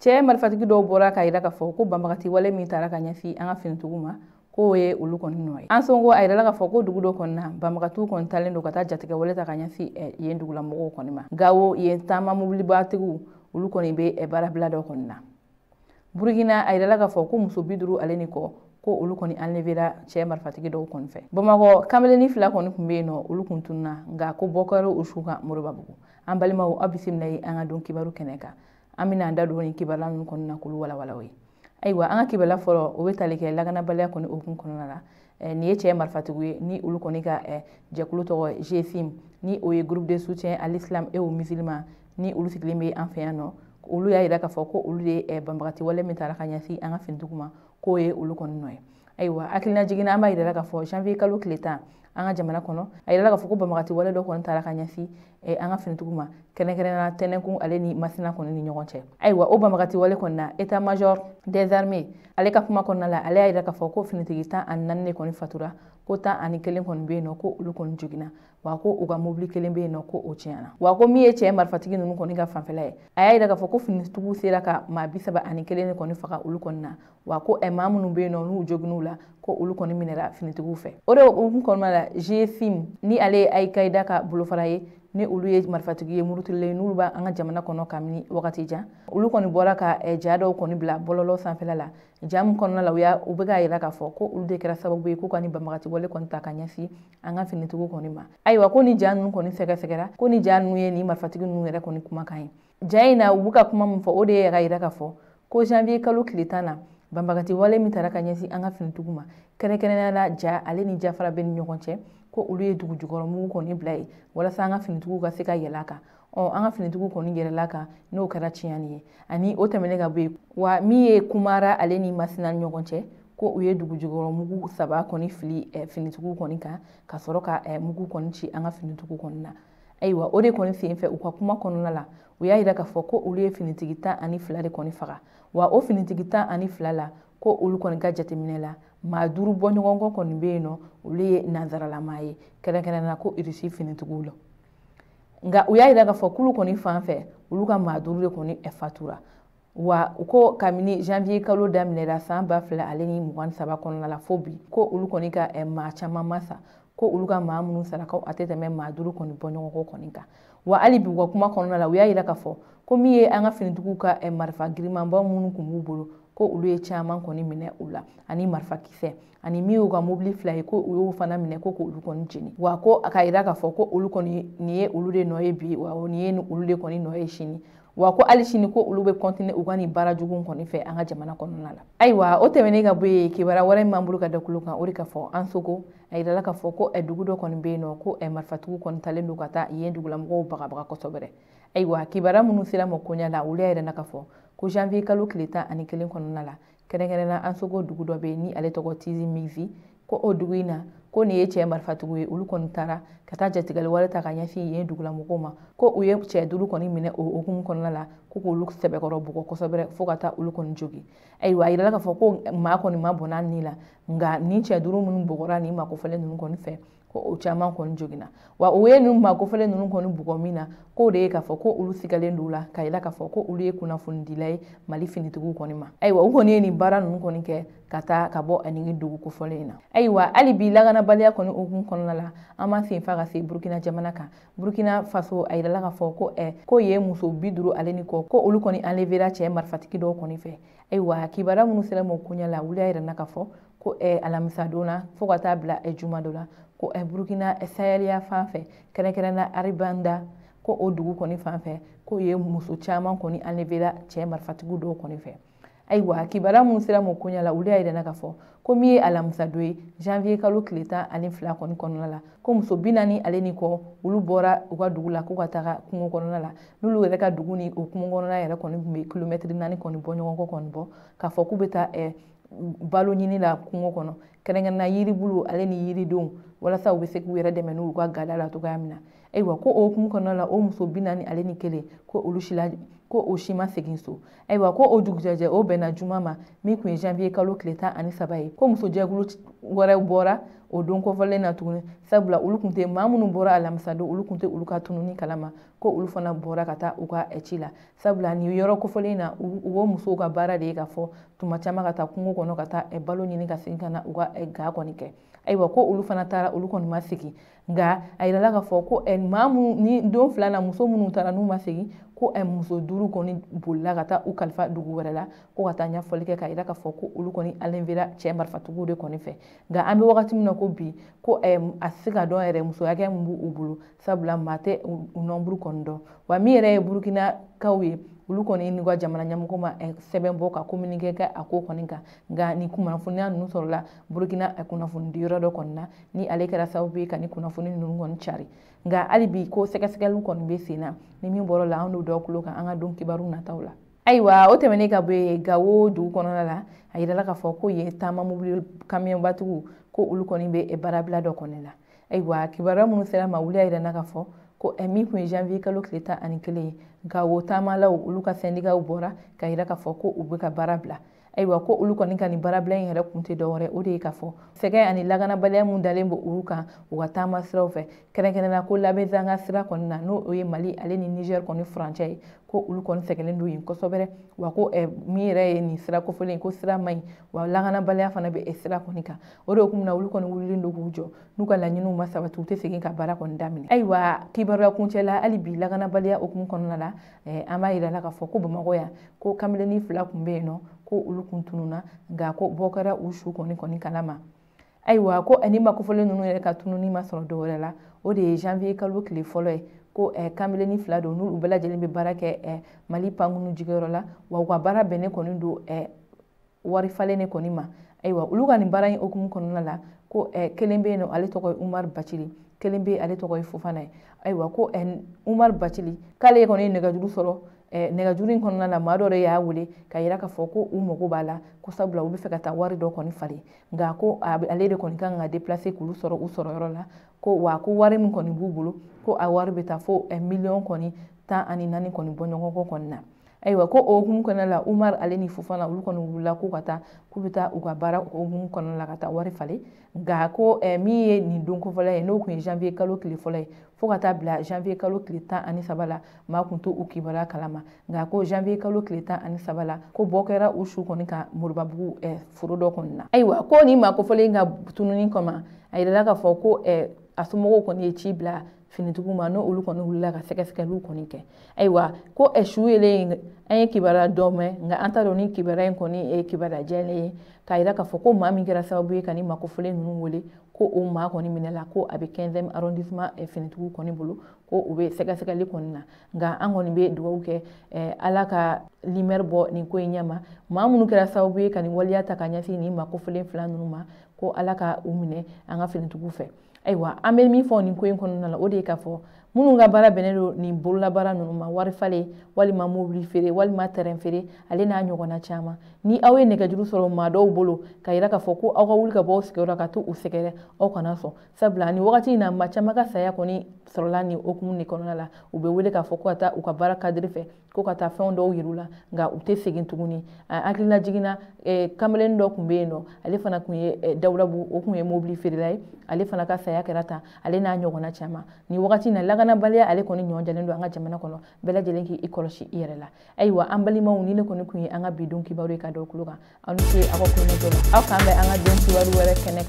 Cɛ marifatigi dɔw bɔra k'a jira k'a fɔ ko banbagati wale min taara ka ɲɛsin an ka finitigiw ma, k'o ye olu kɔni nɔ ye. Ansongo, a yirala k'a fɔ ko dugu dɔ kɔni na, banbagatiw kɔni talen don ka taa jatigɛ wale ta ka ɲɛsin yen dugulamɔgɔw kɔni ma. Gawo, yen taama mobilibatigiw, olu kɔni bɛ baarabila dɔ kɔni na. Burukina, a yirala k'a fɔ ko muso 50 ale ni kɔ, ko olu kɔni enlevera cɛ marifatigi dɔw kɔni fɛ. Bamakɔ, kameleni 2 kɔni tun bɛ yen nɔ, olu kun tununa, nka ko bɔ kɛra o su kan Moribabugu. An balimaw, aw bisimila ye an ka don kibaru kɛnɛ kan. An bɛna an da don nin kibaruya ninnu kɔni na k'olu walawala o ye. Ayiwa, an ka kibaruya fɔlɔ, o bɛ tali kɛ lakanabaliya kɔni hukumu kɔnɔna la. Nin ye cɛ marifatigiw ye ni olu kɔni ka jɛkulu tɔgɔ GSIM, ni o ye Groupe de soutien à l'islam et aux musulmans, ni olu sigilen bɛ an fɛ yan nɔ. Olu y'a jira k'a fɔ ko olu de ye banbagati wale min taara ka ɲɛsin an ka finitigiw ma, k'o ye olu kɔni nɔ ye. Ayiwa, hakilina jiginna, an b'a yira k'a fɔ janvier kalo tile 10, an ka jamana kɔnɔ, a yirala k'a fɔ ko banbagati wale dɔ kɔni taara ka ɲɛsin an ka finitigiw ma, kɛrɛnkɛrɛnnenya Tɛnɛnkun ale ni Masina kɔni ni ɲɔgɔn cɛ. Ayiwa, o banbagati wale kɔni na, état major des armées ale ka kuma kɔnɔna la, ale y'a yira k'a fɔ ko finitigi 14 de kɔni fatura, ko 11 kɔni bɛ yen nɔ, ko olu kɔni joginna, wa ko u ka mobili kelen bɛ yen nɔ, ko o tiɲɛna. Wa ko min ye cɛ marifatigi ninnu kɔni ka fanfɛla ye, a y'a yira k'a fɔ ko finitigiw sera ka maa 31 de kɔni faga olu kɔni na, wa ko maa minnu bɛ yen nɔ n'u joginn'u la, ko olu kɔni minɛra finitigiw fɛ. O de hukumu kɔnɔna la, GSIM, ni ale ye Al-Qaïda ka bolofara ye, ni olu ye marifatigi ye murutilen n'olu b'an ka jamana kɔnɔ kabini wagati jan, olu kɔni bɔra ka ja dɔw kɔni bila bɔlɔlɔ sanfɛla la. Ja min kɔnɔna la, u bɛ k'a yira k'a fɔ ko olu de kɛra sababu ye k'u ka nin banbagati wale kɔni ta ka ɲɛsin an ka finitigiw kɔni ma. Ayiwa, ko ni ja ninnu kɔni sɛgɛsɛgɛra, ko ni ja ninnu ye nin marifatigi ninnu yɛrɛ kɔni kumakan ye. Ja in na, u bɛ ka kuma min fɔ, o de ye k'a yira k'a fɔ ko janvier kalo tile 10 na, banbagati wale min taara ka ɲɛsin an ka finitigiw ma, kɛrɛnkɛrɛnnenya la Ja ale ni Jafara bɛ ni ɲɔgɔn cɛ, ko olu ye dugu jukɔrɔ mugu kɔni bila yen walasa an ka finitigiw ka se ka yɛlɛ a kan. An ka finitigiw kɔni yɛlɛla kan, n'o kɛra tiɲɛni ye. Ani o tɛmɛnen ka bɔ yen, wa min ye Kumara ale ni Masina ni ɲɔgɔn cɛ, ko u ye dugu jukɔrɔ mugu 3 kɔni fili finitigiw kɔni kan, ka sɔrɔ ka mugu kɔni ci an ka finitigiw kɔni na. Ayiwa, o de kɔni sen fɛ, u ka kuma kɔnɔna la, u y'a yira k'a fɔ ko olu ye finitigi 12 de kɔni faga. Wa o finitigi 12 la, ko olu kɔni ka jateminɛ la, maa 5 bɔ ɲɔgɔn kɔ kɔni bɛ yen nɔ, olu ye nanzaralama ye, kɛrɛnkɛrɛnnenya la ko Irisi finitigiw la. Nka u y'a yira k'a fɔ k'olu kɔni fan fɛ, olu ka maa 5 de kɔni fatura. Wa u ko kabini janvier kalo daminɛra san 2023 kɔnɔna la fo bi, ko olu kɔni ka maa caman ma sa, ko olu ka maa minnu sara, ko a tɛ tɛmɛ maa 5 kɔni bɔ ɲɔgɔn kɔ kɔni kan. Wa hali bi, u ka kuma kɔnɔna la, u y'a yira k'a fɔ ko min ye an ka finitigiw ka marifa girimanba minnu tun b'u bolo, ko olu ye caman kɔni minɛ u la, ani marifakisɛ, ani min y'u ka mobili 2 ye, ko u y'o fana minɛ, ko k'olu kɔni jeni. Wa ko a ka yira k'a fɔ ko olu kɔni, nin ye olu de nɔ ye bi, wa nin ye olu de kɔni nɔ ye sini. Wa ko hali sini, ko olu bɛ continuer u ka nin baara jugu kɔni fɛ an ka jamana kɔnɔna la. Ayiwa, o tɛmɛnen ka bɔ yen, kibaruya wɛrɛ min b'an bolo ka da kulo kan, o de ka fɔ Ansongo, a yirala k'a fɔ ko dugu dɔ kɔni bɛ yen nɔ, ko marifatigiw kɔni talen don ka taa yen dugulamɔgɔw bagabaga kosɛbɛ. Ayiwa, kibaruya minnu sera ma koɲa la, olu y'a yira k'a fɔ ko janvier kalo tile 11 kɔnɔna la, kɛrɛnkɛrɛnnenya Ansongo dugu dɔ bɛ yen ni ale tɔgɔ Tizi Mizi, ko o dugu in na, ko nin ye cɛ marifatigiw ye, olu kɔni taara ka taa jatigɛli wale ta ka ɲɛsin yen dugulamɔgɔw ma, ko u ye cɛ 5 kɔni minɛ o hukumu kɔnɔna la, ko k'olu sɛbɛkɔrɔ bugɔ kosɛbɛ fo ka taa olu kɔni jogin. Ayiwa, a yirala k'a fɔ ko maa kɔni ma bɔnna ni la, nka nin cɛ 5 minnu bugɔra nin maa kofɔlen ninnu kɔni fɛ, ko o caman kɔni joginna. Wa u ye ninnu maa kofɔlen ninnu kɔni bugɔ min na, k'o de ye k'a fɔ ko olu sigalen don u la, k'a yira k'a fɔ ko olu ye kunnafonidila ye Mali finitigiw kɔni ma. Ayiwa, u kɔni ye nin baara ninnu kɔni kɛ ka taa ka bɔ ani dugu kofɔlen in na. Ayiwa, hali bi lakanabaliya kɔni hukumu kɔnɔna la, an b'an sen fa ka se Burukina jamana kan. Burukina Faso, a yirala k'a fɔ ko ko ye muso 50 ale ni kɔ, ko olu kɔni enlevera cɛ marifatigi dɔw kɔni fɛ. Ayiwa, kibaruya minnu sera ma koɲɛ la, olu y'a yira k'a fɔ ko alamisa don na fo ka taa bila juma dɔ la, ko Burukina Saheliya fan fɛ, kɛrɛnkɛrɛnnenya Aribanda, ko o dugu kɔni fan fɛ, ko ye muso caman kɔni enlevera cɛ marifatigiw dɔw kɔni fɛ. Ayiwa, kibaruya minnu sera ma koɲɛ la, olu y'a yira k'a fɔ ko min ye alamisa don ye, janvier kalo tile 12 kɔni kɔnɔna la, ko muso 40 ale ni kɔ, olu bɔra u ka dugu la k'u ka taga kungo kɔnɔna la, n'olu yɛrɛ ka dugu ni o kungo kɔnɔna yɛrɛ kɔni tun bɛ kilomɛtiri 4 kɔni bɔ ɲɔgɔn kɔ kɔni bɔ, k'a fɔ k'u bɛ taa balo ɲini la kungo kɔnɔ, kɛrɛnkɛrɛnnenya yiribulu ale ni yiridenw, walasa u bɛ se k'u yɛrɛ dɛmɛ n'u ka gada la cogoya min na. Ayiwa ko o hukumu kɔnɔna la o muso 41 ko olu si la ko o si ma segin so. Ayiwa ko o dugujɛjɛ o bɛnna juma ma min tun ye janvier kalo tile 13 ye, ko musojɛkulu wɛrɛw bɔra o don kofɔlen na tuguni, sabula olu tun tɛ maa minnu bɔra alamisadon olu tun tɛ olu ka tununi kalama, ko olu fana bɔra ka taa u ka ci la, sabula nin yɔrɔ kofɔlen na u o musow ka baara de ye ka fɔ tuma caman ka taa kungo kɔnɔ ka taa balo ɲini ka segin ka na u ka ga kɔni kɛ. Ayiwa ko olu fana taara olu kɔni ma segin, nka a yirala k'a fɔ ko maa minnu ni don filanan muso minnu taara n'u ma segin, ko muso 5 kɔni bolila ka taa u kalifa dugu wɛrɛ la ko ka taa ɲɛfɔli kɛ k'a yira k'a fɔ ko olu kɔni enlevera cɛ marifatigiw de kɔni fɛ. Nka an bɛ wagati min na ko bi ko a tɛ se ka dɔn yɛrɛ muso hakɛ min b'u bolo, sabula maa tɛ u nombre kɔni dɔn. Wa min yɛrɛ ye Burkinakaw ye, olu kɔni n'u ka jamana ɲɛmɔgɔ ma sɛbɛn bɔ ka communiqué kɛ a ko kɔni kan. Nka nin kunnafoniya ninnu sɔrɔla Burkina kunnafonidi yɔrɔ dɔ kɔni na, ni ale kɛra sababu ye ka nin kunnafoni ninnu kɔni cari. Nka hali bi ko sɛgɛsɛgɛliw kɔni bɛ sen na, ni min bɔra la an n'o dɔw tulo kan an ka don kibaru nataw la. Ayiwa o tɛmɛnen ka bɔ yen, Gawo dugu kɔnɔna la a yirala k'a fɔ ko yen taama mobili kamiyɔnbatigiw ko olu kɔni bɛ baarabila dɔ kɔni la. Ayiwa kibaruya minnu sera ma wuli a yira na k'a fɔ ko min tun ye janvier kalo tile 11 ye, Gawo taamalaw olu ka sɛndikaw bɔra ka yira k'a fɔ ko u bɛ ka baara bila. Ayiwa ko olu kɔni ka nin baarabila in yɛrɛ kun tɛ dɔwɛrɛ, o de ye k'a fɔ sɛgɛn ani lakanabaliya mun dalen bɛ olu kan u ka taama siraw fɛ, kɛrɛnkɛrɛnnenya ko Labezanga sira kɔni na, n'o ye Mali ale ni Niger kɔni furancɛ ye, ko olu kɔni sɛgɛnnen don yen kosɛbɛ. Wa ko min yɛrɛ ye nin sira kofɔlen ko sira man ɲi, wa lakanabaliya fana bɛ sira kɔni kan. O de hukumu na olu kɔni wulilen don k'u jɔ, n'u ka laɲiniw ma sabati u tɛ segin ka baara kɔni daminɛ. Ayiwa kibaruya kuncɛ la hali bi lakanabaliya hukumu kɔnɔna la, an b'a yira la k'a fɔ ko Bamakɔ yan ko kameleni 2 tun bɛ yen nɔ, ko olu kun tununna, nka ko bɔ kɛra u su kɔni kalama. Ayiwa ko ani ma kofɔlen ninnu yɛrɛ ka tununi ma sɔrɔ dɔwɛrɛ la, o de ye janvier kalo tile fɔlɔ ye, ko kameleni 2 don n'u bɛɛ lajɛlen bɛ baara kɛ Mali pankunu jigiyɔrɔ la, wa u ka baara bɛnnen kɔni don wari falen de kɔni ma. Ayiwa olu ka nin baara in hukumu kɔnɔna la, ko kelen bɛ yen nɔ ale tɔgɔ ye Umar Bacili, kelen bɛ yen ale tɔgɔ ye Fofana ye. Ayiwa ko Umar Bacili k'ale kɔni ye nɛgɛjuru sɔrɔ, nɛgɛjuru in kɔnɔna la maa dɔ de y'a wele ka yira k'a fɔ ko u mago b'a la, ko sabula u bɛ fɛ ka taa wari dɔ kɔni falen, nka ko ale de kɔni kan ka déplacer k'olu sɔrɔ u sɔrɔ yɔrɔ la, ko wa ko wari min kɔni b'u bolo ko a wari bɛ taa fo miliyɔn kɔni 14 kɔni bɔ ɲɔgɔn kɔ kɔni na. Ayiwa ko o hukumu kɔnɔna la Umar ale ni Fofana olu kɔni wulila ko ka taa k'u bɛ taa u ka baara hukumu kɔnɔna la ka taa wari falen. Nka ko min ye nin don kofɔlɔ ye, n'o tun ye janvier kalo tile fɔlɔ ye, fo ka taa bila janvier kalo tile 13 la maa kun t'u kibaruya kalama. Nka ko janvier kalo tile 13 la ko bɔ kɛra u su kɔni ka Moribabugu foro dɔ kɔni na. Ayiwa ko nin maa kofɔlen ka tununi kama a yirala k'a fɔ ko a somɔgɔw kɔni ye ci bila finitigiw ma, n'o olu kɔni wulila ka sɛgɛsɛgɛliw kɔni kɛ. Ayiwa ko su yelen an ye kibaruya dɔ mɛn, nka an t'a dɔn ni kibaruya in kɔni ye kibaruya jɛlen ye, k'a yira k'a fɔ ko maa min kɛra sababu ye ka nin makofɔlen ninnu wele, ko o maa kɔni minɛla, ko a bɛ 15e arrondissement finitigiw kɔni bolo, ko u bɛ sɛgɛsɛgɛli kɔni na. Nka an kɔni bɛ dugawu kɛ Ala ka lumière bɔ nin ko in ɲɛma, maa minnu kɛra sababu ye ka nin waleya ta ka ɲɛsin nin makofɔlen 2 ninnu ma, ko Ala ka u minɛ an ka finitigiw fɛ. Ayiwa an bɛ min fɔ nin ko in kɔnɔna la, o de ye k'a fɔ minnu ka baara bɛnnen don nin bololabaara ninnu ma, wari falen walima mobili feere walima terrain feere ale n'a ɲɔgɔnna caman, ni aw ye nɛgɛjuru sɔrɔ maa dɔw bolo ka yira k'a fɔ ko aw ka wuli ka bɔ aw sigiyɔrɔ ka to u sɛgɛrɛ, aw kana sɔn, sabula nin wagati in na maa caman ka saya kɔni sɔrɔla nin hukumu de kɔnɔna la. U bɛ wele k'a fɔ ko ka taa u ka baara cadre fɛ, ko ka taa fɛn dɔw yir'u la, nka u tɛ segin tuguni. A hakilina jiginna kamalen dɔ tun bɛ yen nɔ, ale fana tun ye Dawudabu, o tun ye mobili feerela ye, ale fana ka saya kɛra tan, ale n'a ɲɔgɔnna caman. Nin wagati in na lakanabaliya ale kɔni ɲɔ jalen don an ka jamana kɔnɔ, bɛɛ lajɛlen k'i kɔlɔsi i yɛrɛ la. Ayiwa an balimaw, ni ne kɔni tun ye an ka bi don kibaru ye ka da o tulo kan, aw ni ce aw ka kulomajɔ la, aw k'an bɛn an ka don kibaru wɛrɛ kɛnɛ kan.